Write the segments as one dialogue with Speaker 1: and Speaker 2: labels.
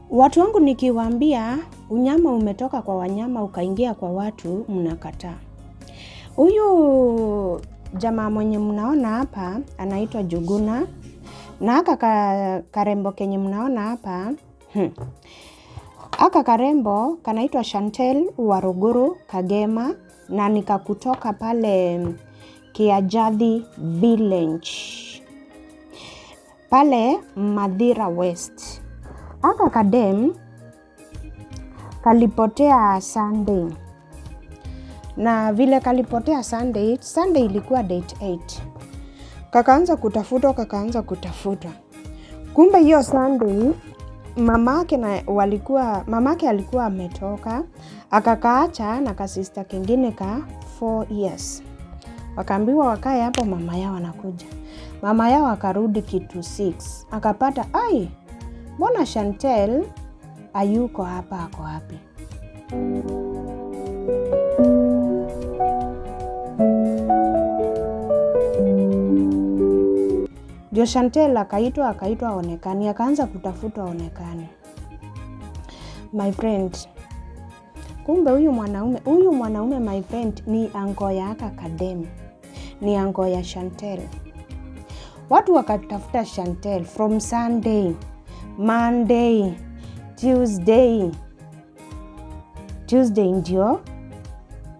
Speaker 1: Watu wangu nikiwaambia unyama umetoka kwa wanyama ukaingia kwa watu, mnakataa. Huyu jamaa mwenye mnaona hapa anaitwa Juguna na aka karembo kenye mnaona hapa aka karembo kanaitwa Chantel Waruguru Kagema na nikakutoka pale Kiajathi Village pale Mathira West. Aka kadem kalipotea Sunday, na vile kalipotea Sunday, Sunday ilikuwa date 8. Kakaanza kutafutwa, kakaanza kutafutwa. Kumbe hiyo Sunday mamake na walikuwa mamake alikuwa ametoka akakaacha na kasista kengine ka 4 years. Wakaambiwa wakae hapo, mama yao anakuja. Mama yao akarudi kitu 6 akapata, ai, mbona Chantel ayuko hapa, ako wapi? Ndio Chantel akaitwa, akaitwa aonekani, akaanza kutafutwa aonekani. My friend, kumbe huyu mwanaume my friend ni anko ya aka kadem, ni anko ya Chantel. Watu wakatafuta Chantel from Sunday, Monday, Tuesday. Tuesday ndio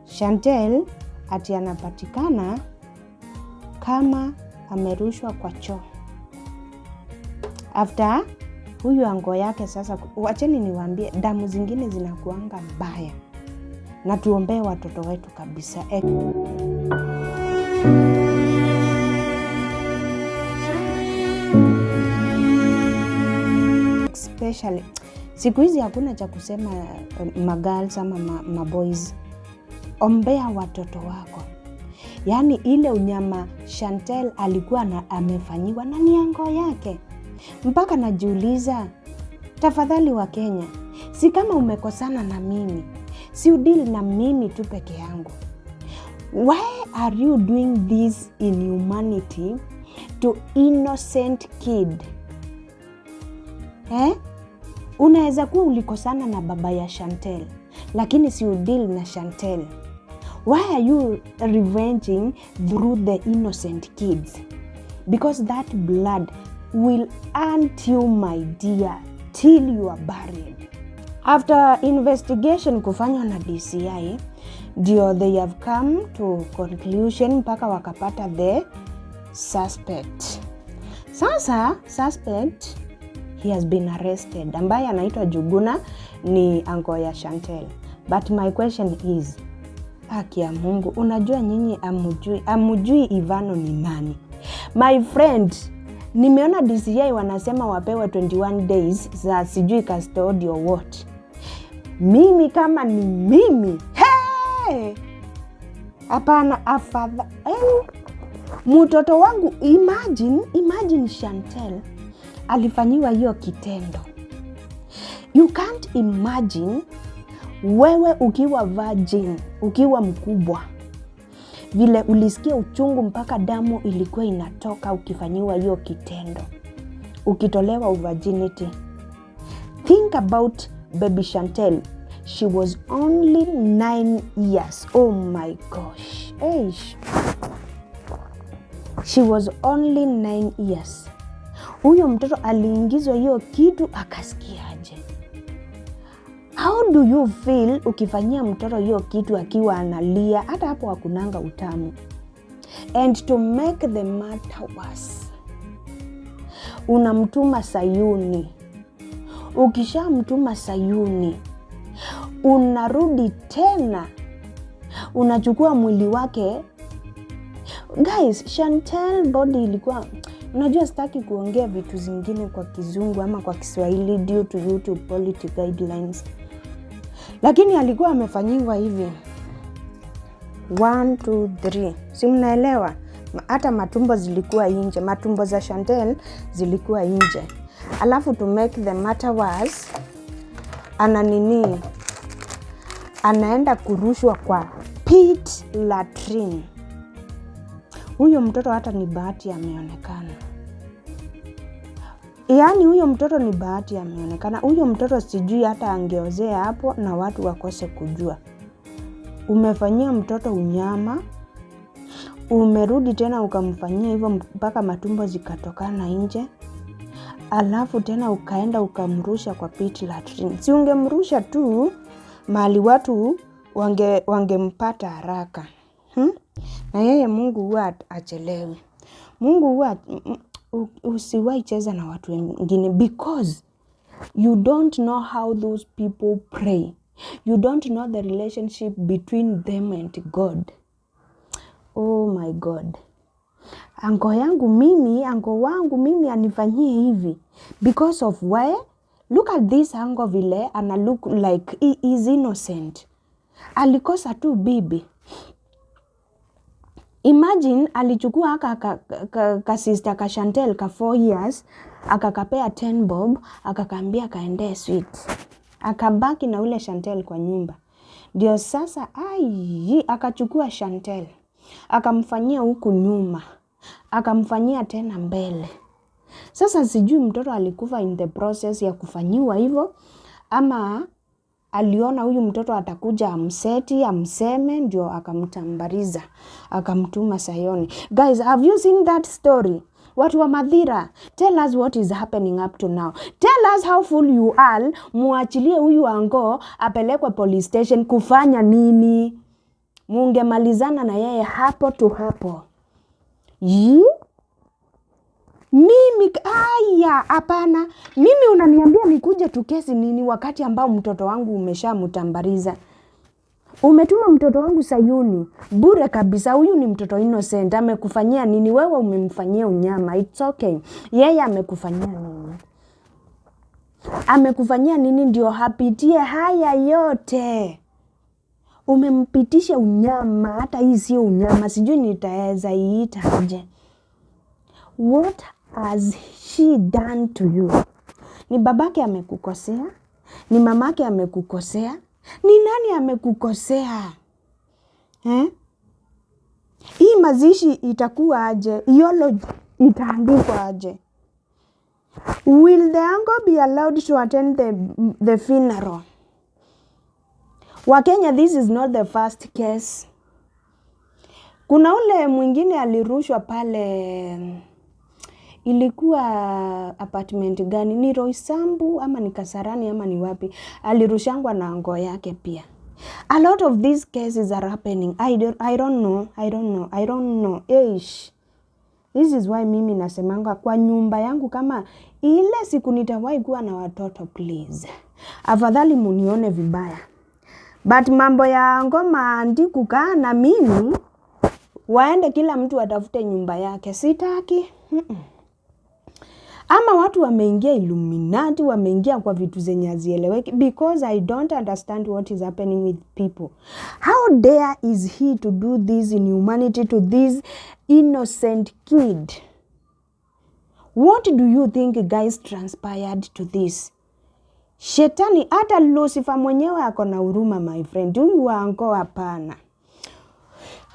Speaker 1: Chantel ati anapatikana kama amerushwa kwa choo after huyu anko yake. Sasa wacheni niwaambie, damu zingine zinakuanga mbaya, na tuombee watoto wetu kabisa. Especially siku hizi hakuna cha kusema magirls ama maboys. Ombea watoto wako. Yaani ile unyama Chantel alikuwa na amefanyiwa na ni anko yake, mpaka najiuliza, tafadhali wa Kenya, si kama umekosana na mimi, si udeal na mimi tu peke yangu. Why are you doing this inhumanity to innocent kid? Eh? Unaweza kuwa ulikosana na baba ya Chantel, lakini si udeal na Chantel. Why are you revenging through the innocent kids? Because that blood will haunt you, my dear, till you are buried. After investigation kufanywa na DCI, ndio they have come to conclusion mpaka wakapata the suspect. Sasa suspect, he has been arrested, ambaye anaitwa Juguna, ni anko ya Chantel. But my question is, haki ya Mungu, unajua nyinyi amujui Ivano ni nani? My friend, nimeona DCI wanasema wapewe 21 days za sijui custody or what. Mimi kama ni mimi, hey! Hapana, afadha mtoto wangu, imagine, imagine Chantel alifanyiwa hiyo kitendo. You can't imagine wewe ukiwa virgin, ukiwa mkubwa, vile ulisikia uchungu mpaka damu ilikuwa inatoka ukifanyiwa hiyo kitendo, ukitolewa virginity. Think about baby Chantel. She was only 9 years. Oh my gosh. Eish. She was only 9 years. Huyo mtoto aliingizwa hiyo kitu akasikiaje? How do you feel ukifanyia mtoto hiyo kitu akiwa analia? Hata hapo hakunanga utamu. And to make the matter worse, unamtuma Sayuni. Ukishamtuma Sayuni, unarudi tena unachukua mwili wake. Guys, Chantel body ilikuwa, unajua, sitaki kuongea vitu zingine kwa Kizungu ama kwa Kiswahili due to YouTube policy guidelines, lakini alikuwa amefanyiwa hivi 1 2 3, si mnaelewa? Hata matumbo zilikuwa nje, matumbo za Chantel zilikuwa nje. Alafu to make the matter worse, ana nini, anaenda kurushwa kwa pit latrine. Huyo mtoto hata ni bahati ameonekana. Yaani huyo mtoto ni bahati ameonekana. Huyo mtoto sijui hata angeozea hapo na watu wakose kujua. Umefanyia mtoto unyama, umerudi tena ukamfanyia hivyo mpaka matumbo zikatokana nje, alafu tena ukaenda ukamrusha kwa pit latrine. Si ungemrusha tu mahali watu wangempata haraka? Na yeye Mungu huwa achelewi. Mungu huwa, usiwahi cheza na watu wengine because you don't know how those people pray. You don't know the relationship between them and God. Oh my God. Uncle yangu mimi, uncle wangu mimi anifanyie hivi because of why? Look at this uncle, vile ana look like he is innocent. Alikosa tu bibi. Imagine alichukua aka ka sister ka Chantel ka 4 years, akakapea 10 bob, akakaambia kaendee sweet. Akabaki na ule Chantel kwa nyumba. Ndio sasa ai, akachukua Chantel akamfanyia huku nyuma, akamfanyia tena mbele. Sasa sijui mtoto alikufa in the process ya kufanyiwa hivyo ama aliona huyu mtoto atakuja amseti amseme, ndio akamtambariza akamtuma Sayoni. Guys, have you seen that story? Watu wa Mathira, tell us what is happening up to now. Tell us how full you are. Muachilie huyu uncle apelekwe police station kufanya nini? Mungemalizana na yeye hapo tu hapo. Yi? Mimi aya, hapana. Mimi unaniambia nikuje tukesi nini wakati ambao mtoto wangu umeshamtambariza? Umetuma mtoto wangu Sayuni bure kabisa. Huyu ni mtoto innocent, amekufanyia nini? Wewe umemfanyia unyama, it's okay. Yeye amekufanyia nini? Amekufanyia nini ndio hapitie haya yote? Umempitisha unyama, hata hii sio unyama, sijui nitaweza iita aje. What has she done to you? Ni babake amekukosea? Ni mamake amekukosea? Ni nani amekukosea, eh? Hii mazishi itakuwa aje? Eulogy itaandikwa aje? Will the uncle be allowed to attend the funeral? Wakenya, this is not the first case. Kuna ule mwingine alirushwa pale, ilikuwa apartment gani? Ni Roysambu ama ni Kasarani ama ni wapi? Alirushangwa na uncle yake pia. A lot of these cases are happening. I don't know. I don't know. I don't know. Eish. This is why mimi nasemanga kwa nyumba yangu, kama ile siku nitawahi kuwa na watoto, please. Afadhali munione vibaya. But mambo ya ngoma ndi kukaa na mimi, waende kila mtu atafute nyumba yake. Sitaki. Ama watu wameingia Illuminati, wameingia kwa vitu zenye hazieleweki because I don't understand what is happening with people. How dare is he to do this inhumanity to this innocent kid? What do you think, guys, transpired to this? Shetani, hata Lucifer mwenyewe ako na huruma, my friend. Huyu wa uncle hapana.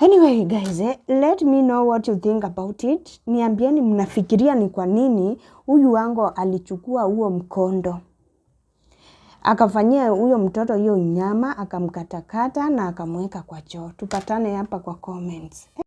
Speaker 1: Anyway guys, let me know what you think about it. Niambieni mnafikiria ni kwa nini huyu uncle alichukua huo mkondo akafanyia huyo mtoto hiyo nyama, akamkatakata na akamweka kwa choo. Tupatane hapa kwa comments.